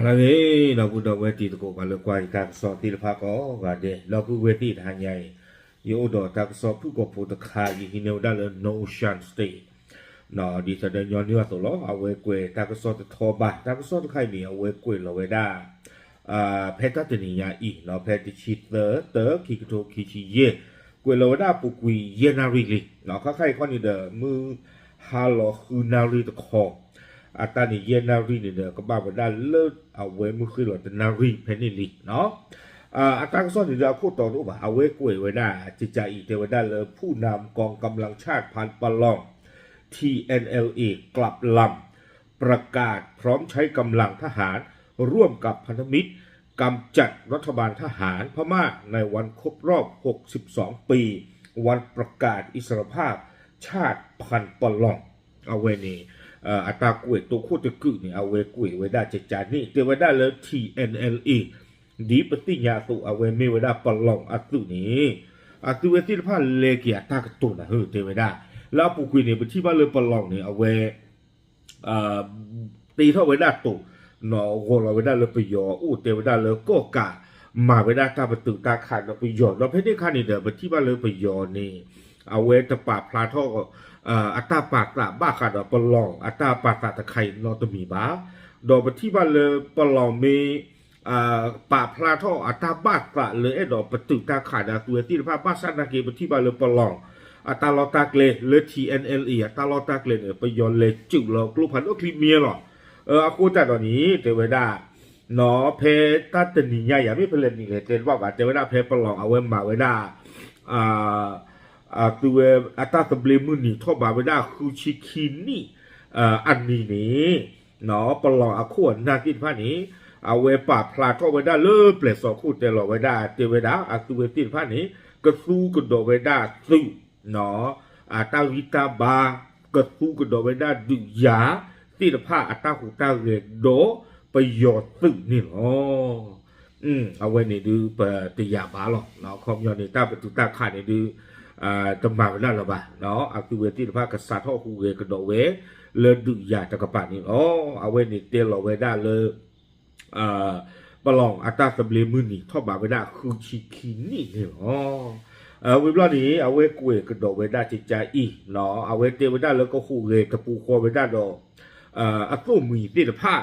ဟါလၢအဂ့ၤ ဒီပုၢ်ဒီဝဲၢ်တံၤသကိး ပှၤလၢကွၢ်ယတၢ်ကစီၣ်သ့ၣ်တဖၣ်ကိးဂၤဒဲး ဒီပုၢ်ဝဲၢ်သ့ၣ်တဟါညါအံၤ ယအိၣ်ဒီးတၢ်ကစီၣ်ဖုၣ်ကိာ်ဖိတခါ ယဟံးန့ၢ်ဝဲဒၣ်လၢ North Shan State ဒ်သိးဒီးညီနုၢ်အသိးလီၤ. အဝဲကွဲးတၢ်ကစီၣ်တထီဘၣ် တၢ်ကစီၣ်တခါအံၤန့ၣ် အဝဲကွဲးလီၤဝဲဒၣ် ဖဲတၢ်တနံၤညါအံၤ ဖဲတဆံသၢ တၢ ခံကထိခံဆံယဲၢ် ကွဲးလီၤဝဲဒၣ်အပူၤကွံာ်ယဲၢ်နၣ်ရံၣ်လံ. ခါခါအံၤခီန့ၣ်ဒီး မုၢ်ဟါလီၤဃုနၣ်ရံၣ်တခီ အတၢ်န့ၣ်ယဲၢ်နၣ်ရံၣ်န့ၣ်ဒီး ကဘၣ်ဝဲဒၣ်လၢအဝဲမုၢ်ဃ့ၢ်လီၤတနၣ်ရံၣ်ဖဲန့ၣ်လံ. အတၢ်ကစီၣ်န့ၣ်ဒီးအခိၣ်တီတအိၣ်ဘၣ် အဝဲကွဲးဝဲဒၣ် ကကးအံၤ တဲဝဲဒၣ်လၢ ผู้นำกองกำลังชาติพันปะหล่อง ทีเอ็นเอลเอ กลับลำ ประกาศพร้อมใช้กำลังทหารร่วมกับพันธมิตรกำจัดรัฐบาลทหารพม่าในวันครบรอบหกสิบสองปีวันประกาศอิสรภาพชาติพันปะหล่อง အဝဲန့ၣ် အတၢ်ကွဲးတိခိၣ်တကုာ်န့ၣ် အဝဲကွဲးဝဲဒၣ် ကကးန့ၣ် တဲဝဲဒၣ်လၢ ထံၣ်အဲၣ်အဲၣ်လ်အ့ ဒ်ပသ့ၣ်ညါအသိး အဝဲမ့ၢ်ဝဲဒၣ်ပလီၢ်အသုးန့ၣ် အသုဝဲသ့ၣ်တဖၣ်လဲၤက့ၤအတၢ်ကတိၤနၤဧၢ တဲဝဲဒၣ် လၢအပူၤကွံာ်န့ၣ် ပထံၣ်ဘၣ်လၢပလီၢ်န့ၣ် အဝဲ တ့ထီၣ်ဝဲဒၣ်တိၤ ဂီၤလီၤဝဲဒၣ်လၢပယီၤအအိၣ် တဲဝဲဒၣ်လၢကီၢ်ကး မၤဝဲဒၣ်တၢ်ပတုာ်တၢ်ခးဒီးပယီၤ ဒီးဖဲန့ၣ်အခါန့ၣ်ဒီး ပထံၣ်ဘၣ်လၢပယီၤန့ၣ် အဝဲတပာ်ဖျါထီၣ် အတၢ်ပာ်သးဘၣ်ဃးဒီးပလီၢ်အတၢ်ပာ်သးတခါအံၤနီတမံၤဘၣ်. ဒီးပထံၣ်ဘၣ်လၢပလီၢ်မ့ၢ် ပာ်ဖျါထီၣ်အတၢ်ဘၣ်သးလၢအဲၣ်ဒိးပတုာ်တၢ်ခးဒီးအသုဝဲသ့ၣ်တဖၣ် ဘၣ်ဆၣ်သနာ်က့ ပထံၣ်ဘၣ်လၢပလီၢ် အတၢ်လီၢ်တၢ်ကျဲ လၢ ထံၣ်အဲၣ်အဲၣ်လ်အ့ အတၢ်လီၢ်တၢ်ကျဲန့ၣ် ပယီၤလဲၤစုာ်လီၤကျိဖးဒိၣ်ချံမ့ၢ်လီၤ. အဃိသတးဒီးန့ၣ် တဲဝဲဒၣ် ဖဲတၢ်တနံၤညါအံၤ မ့ၢ်ဖဲလဲၣ်နံၤလဲၣ် တဲတဘၣ်ဘၣ် တဲဝဲဒၣ်ဖဲပလီၢ်အဝဲမၤဝဲဒၣ် အသုဝဲအတၢ်သဘျ့မုၢ်နံၤထီၣ်ဘးဝဲဒၣ်ဃုဆံခံနံၣ် အနံၤန့ၣ် ပလီၢ်အခိၣ်အနၢ်သ့ၣ်တဖၣ်န့ၣ် အဝဲပာ်ဖျါထီၣ်ဝဲဒၣ်လၢပျဲၢ်စီခိၣ်တဲလီၤဝဲဒၣ် တဲဝဲဒၣ် အသုဝဲသ့ၣ်တဖၣ်န့ၣ် ကသူကဒီးဝဲဒၣ်သုး အတၢ်ဂံၢ်တၢ်ဘါ ကသူကဒီးဝဲဒၣ်ဒုးယၤသ့ၣ်တဖၣ်အတၢ်ဟူးတၢ်ဂဲၤဒီးပယီၤသုးန့ၣ်လီၤ. အဝဲန့ၣ်ဒုးပတယာ်ဘၣ်လီၤ. အခီပညီန့ၣ် တၢ်ပတုာ်တၢ်ခးန့ၣ်ဒုး တမၤဝဲဒၣ်လၢၤဘၣ်. အသုဝဲသ့ၣ်တဖၣ်ကစးထီၣ်ဟူးဂဲၤကဒီးဝဲ လၢဒုးယၤတကပၤန့ၣ်လီၤ. အဝဲန့ၣ်တဲလီၤဝဲဒၣ်လၢ ပလီၢ်အတၢ်သဘျ့မုၢ်နံၤထီၣ်ဘးဝဲဒၣ်ဃုဆံခံနံၣ်န့ၣ်လီၤ. ဝံၤဘျီန့ၣ် အဝဲကွဲးကဒီးဝဲဒၣ်ကကးအံၤ အဝဲတဲဝဲဒၣ်လၢကဟူးဂဲၤတပူၤဃီဝဲဒၣ်ဒီး အသိၣ်မှံၤသ့ၣ်တဖၣ်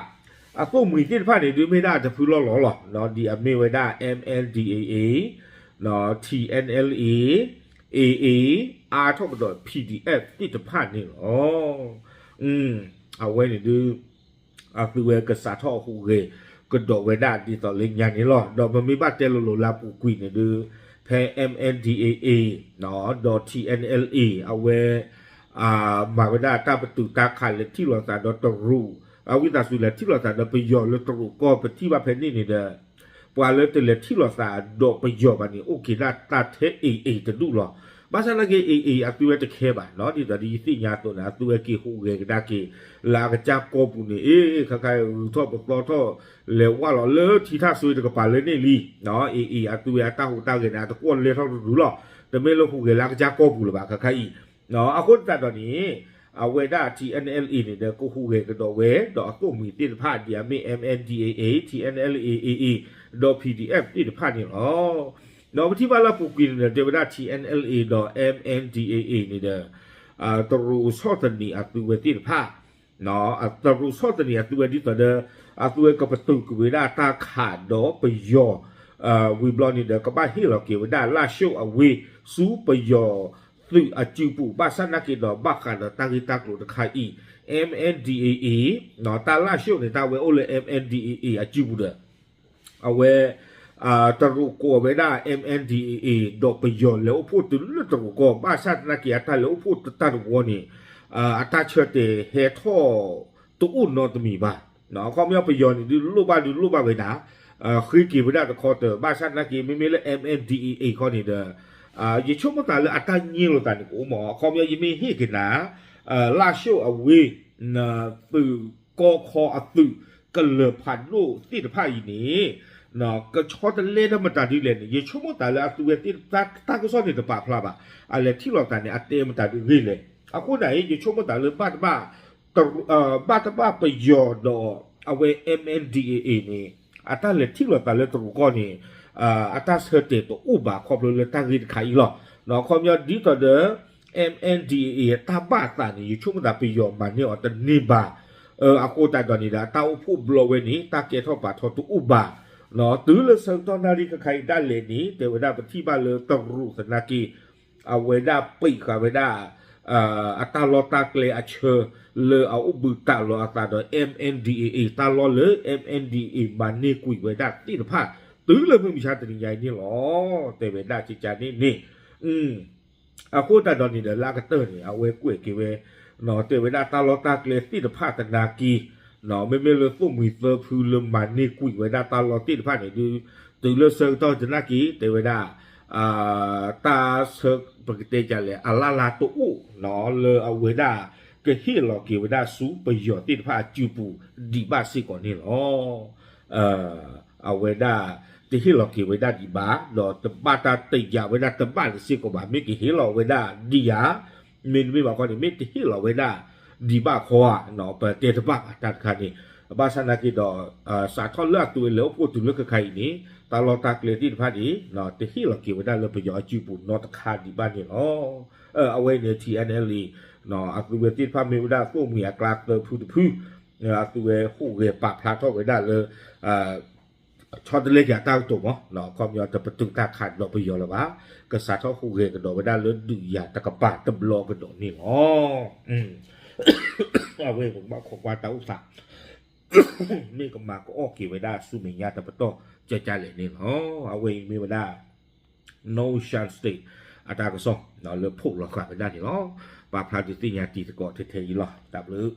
အသိၣ်မှံၤသ့ၣ်တဖၣ်န့ၣ် ဒုးမ့ၢ်ဒၣ်တဖုလီၢ်လီၢ်လီၤ. ဒ်အမ့ၢ်ဝဲဒၣ် MNDAA, TNLA, AA အါထီၣ်ကဒီး PDF သ့ၣ်တဖၣ်န့ၣ်လီၤ. အဝဲန့ၣ်ဒုး အသုဝဲကစးထီၣ်ဟူးဂဲၤကဒီးဝဲဒၣ်ဒ်သိးလၢညါန့ၣ်လီၤ. ဒီးပမ့ၢ်ဘၣ်တဲလိၤလိၤလၢအပူၤကွံာ်န့ၣ်ဒုး ဖဲ MNDAA ဒီး TNLA အဝဲ မၤဝဲဒၣ်တၢ်ပတုာ်တၢ်ခးလဲၤထံၣ်လိာ်သးဒီးတရူး အဝံသးစူၤလဲၤထံၣ်လိာ်သးဒီးပယီၤလၢတရူးကီၢ် ပထံၣ်ဘၣ်ဖဲန့ၣ်န့ၣ်ဒီး ပှၤလၢတလဲၤထံၣ်လိာ်သးဒီးပယီၤဘၣ်န့ၣ် အိၣ်က့ၤဒၣ်တၢ်ထဲ AA တဒူၣ်လီၤ. ဘၣ်ဆၣ်သနာ်က့ AA အသုဝဲတခဲဘၣ်နီၤ ဒ်သိးဒီးယသ့ၣ်ညါအသိးန့ၣ် အသုဝဲက့ၤဟူးဂဲၤကဒါက့ၤ လၢအကစၢ်ကီၢ်ပူၤန့ၣ် အ့ ခါခါဂုၤထီၣ်ပသီထီၣ် လဲၤဝဲလီၤလၢထံထၣ်စွ့တကပၤလၢန့ၣ်လံ. AA အသုဝဲအတၢ်ဟူးတၢ်ဂဲၤန့ၣ် အတကွီၢ်လဲၤထီၣ်တဒူၣ်လီၤ. တမ့ၢ်လၢဟူးဂဲၤလၢအကစၢ်ကီၢ်ပူၤလၢၤဘၣ် ခါခါအံၤ အဃိသတးဒီးန့ၣ် အဝဲဒၣ် TNLA န့ၣ်ဒီး ကဟူးဂဲၤကဒီးဝဲ ဒီးအသိၣ်မှံၤသ့ၣ်တဖၣ် ဒ်အမ့ၢ် MNDAA, TNLA, AA ဒီး PDF သ့ၣ်တဖၣ်န့ၣ်လီၤ. ဒီးပထံၣ်ဘၣ်လၢအပူၤကွံာ်န့ၣ်ဒီး တဲဝဲဒၣ် TNLA ဒီး MNDAA န့ၣ်ဒီး တရူးဆီၣ်သနံးအသုဝဲသ့ၣ်တဖၣ် တရူးဆီၣ်သနံးအသုဝဲဒ်သိးဒီး အသုဝဲကပတုာ်ကွံာ်ဝဲဒၣ်တၢ်ခးဒီးပယီၤ ဝံၤဘျီန့ၣ်ဒီး ကဘၣ်ဟ့ၣ်လီၤက့ၤဝဲဒၣ်လၢၢ်ၡိၣ်အဝ့ၢ် ဆူပယီၤသုးအစုပူၤ ဘၣ်ဆၣ်သနာ်က့ဒီး ဘၣ်ဃးဒီးတၢ်ဂ့ၢ်တၢ်ကျိၤတခါအံၤ MNDAA တၢ်လၢၢ်ၡိၣ်န့ၣ် တၢ်ဝဲအိၣ်လၢ MNDAA အစုပူၤဒီး အဝဲ တရူးကိးဝဲဒၣ် MNDAA ဒီးပယီၤလဲၤအိၣ်ဖှိၣ်တုၤလၢတရူးကီၢ် ဘၣ်ဆၣ်သနာ်က့ အတၢ်လဲၤအိၣ်ဖှိၣ်တၢ်တဝီန့ၣ် အတၢ်ဆၢတဲာ်ဟဲထီၣ်တအိၣ်နီတမံၤဘၣ်. အခီပညီပယီၤန့ၣ်ဒုး လိၣ်ဘၣ်ဒုးလိၣ်ဘၣ်ဝဲဒၣ် ဃ့က့ၤဝဲဒၣ်တခီတၢၢ် ဘၣ်ဆၣ်သနာ်က့ မ့မ့ၢ်လၢ MNDAA ခီန့ၣ်ဒီး ယဆိကမိၣ်သးလၢအတၢ်ည့ၣ်လိာ်သးန့ၣ်ကအိၣ်မး အခီပညီ ယမ့ၢ်ဟ့ၣ်က့ၤနၤ လၢၢ်ၡိၣ်အဝ့ၢ် သုးကီၢ်ခီအသုး ကလၢၤဖးဒိၣ်သ့ၣ်တဖၣ်အံၤန့ၣ် ကဆီတလဲတၢ်မတၤဒ်လဲၣ်န့ၣ် ယဆိကမိၣ်သးလၢအသုဝဲသ့ၣ်တၢ်ကစီၣ်န့ၣ်တပာ်ဖျါဘၣ် အလဲၤထံၣ်လိာ်သးန့ၣ် အတဲမတၤဒ်ဂ့ၢ်လဲၣ်. အဃိန့ၣ် ယဆိကမိၣ်သးလၢဘၣ်တဘၣ် ဘၣ်တဘၣ်ပယီၤဒီး အဝဲ M N D A A န့ၣ် အတၢ်လဲၤထံၣ်လိာ်သးလၢတရူးကီၢ်န့ၣ် အတၢ်ဆၢတဲာ်တအိၣ်ဘၣ်ခီဖျိလၢတၢ်ဂ့ၢ်တခါအံၤလီၤ. အခီပညီဒ်သိးဒီး M N D A A အတၢ်ဘၣ်အသးန့ၣ် ယဆိကမိၣ်သးပယီၤမၤန့ၢ်အီၤတန့ၢ်ဘၣ်. အဃိသတးဒီးန့ၣ်ဒီး အတၢ်အိၣ်ဖှိၣ်ဘျီဝဲန့ၣ် တၢ်ကဲထီၣ်ပာ်ထီတအိၣ်ဘၣ်. တုၤလၢဆၢကတီၢ်နၣ်ရံၣ်ခဲခါအံၤဒၣ်လဲာ်န့ၣ် တဲဝဲဒၣ်ပထံၣ်ဘၣ်လၢတရူးသနာ်က့ အဝဲဒၣ်ပံးဃာ်ဝဲဒၣ် အတၢ်လီၢ်တၢ်ကျဲအဆၢ လၢအအိၣ်ဘှံးတၢ်လီၤအသးဒီး M N D A A တၢ်လီၢ်လၢ M N D A A မၤန့ၢ်ကွံာ်ဝဲဒၣ်သ့ၣ်တဖၣ် တုၤလၢမုၢ်မဆါတနံၤညါအံၤန့ၣ်လီၤ. တဲဝဲဒၣ်ကကန့ၣ်န့ၣ် အဃိသတးဒီးန့ၣ်ဒီး လၢအကတၢၢ်န့ၣ် အဝဲကွဲးက့ၤဝဲ တဲဝဲဒၣ်တၢ်လီၢ်တၢ်ကျဲသ့ၣ်တဖၣ်သနာ်က့ မ့မ့ၢ်လၢသိၣ်မှံၤသၢဖုလၢမၤန့ၢ်ကွံာ်ဝဲဒၣ်တၢ်လီၢ်သ့ၣ်တဖၣ်န့ၣ်ဒုး တုၤလၢဆၢကတီၢ်သနာ်က့ တဲဝဲဒၣ် တၢ်ဆၢ ပကတဲဒ်လဲၣ် အလၢ်လၢ်တအိၣ် လၢအဝဲဒၣ် ကဟ့ၣ်လီၤက့ၤဝဲဒၣ်ဆူပယီၤသ့ၣ်တဖၣ်အစုပူၤ ဒံးဘၣ်စ့ၢ်ကီးန့ၣ်လီၤ. အဝဲဒၣ် တဟ့ၣ်လီၤက့ၤဝဲဒၣ်ဒံးဘၣ် ဒီးတဘၣ်တၢ်တယာ်ဝဲဒၣ်တဘၣ်န့ၣ်စ့ၢ်ကီးဘၣ် မ့ၢ်ကဟ့ၣ်လီၤဝဲဒၣ်ဒံးဧါ, မ့တမ့ၢ်ဘၣ်ခီန့ၣ် မ့ၢ်တဟ့ၣ်လီၤဝဲဒၣ်ဒံးဘၣ်ခီဧါ, ပတဲတဘၣ်ဘၣ်တၢ်တခါန့ၣ်, ဘၣ်ဆၣ်သနာ်က့ဒီး စးထီၣ်လၢအသုဝဲလဲၤအိၣ်ဖှိၣ်တုၤလၢခဲခါအံၤန့ၣ် တၢ်လီၢ်တၢ်ကျဲသ့ၣ်တဖၣ်န့ၣ် တဟ့ၣ်လီၤက့ၤဝဲဒၣ်လၢပယီၤအစုပူၤနီတခါဒံးဘၣ်န့ၣ်လီၤ. အဝဲန့ၣ် T N L A အသုဝဲသ့ၣ်တဖၣ်မ့ၢ်ဝဲဒၣ်သိၣ်မှံၤအကျါသၢဖုတဖု အသုဝဲဟူးဂဲၤပာ်ဖျါထီၣ်ဝဲဒၣ်လၢ ဆီတလဲက့ၤအတၢ်ကတိၤမး, အခီပညီတပတုာ်တၢ်ခးဒီးပယီၤလၢၤဘၣ်, ကစးထီၣ်ဟူးဂဲၤကဒီးဝဲဒၣ်လၢဒုးယၤတကပၤတဘျီကဒီးန့ၣ်လီၤ. အဝဲပကဘၣ်ခိးကွၢ်တၢ်အိၣ်သး မ့ၢ်ကမၤကအီၣ်က့ၤဝဲဒၣ်ဆူမဲာ်ညါတပတီၢ်ကကလဲာ်န့ၣ်လီၤ. အဝဲအံၤမ့ၢ်ဝဲဒၣ် North Shan State အတၢ်ကစီၣ်လၢဖိးလီၤဃာ်ဝဲဒၣ်န့ၣ်လီၤ. ပာ်ဖျါဒုးသ့ၣ်ညါတံၤသကိးထဲထဲအံၤလီၤ. တၢ်ဘျုး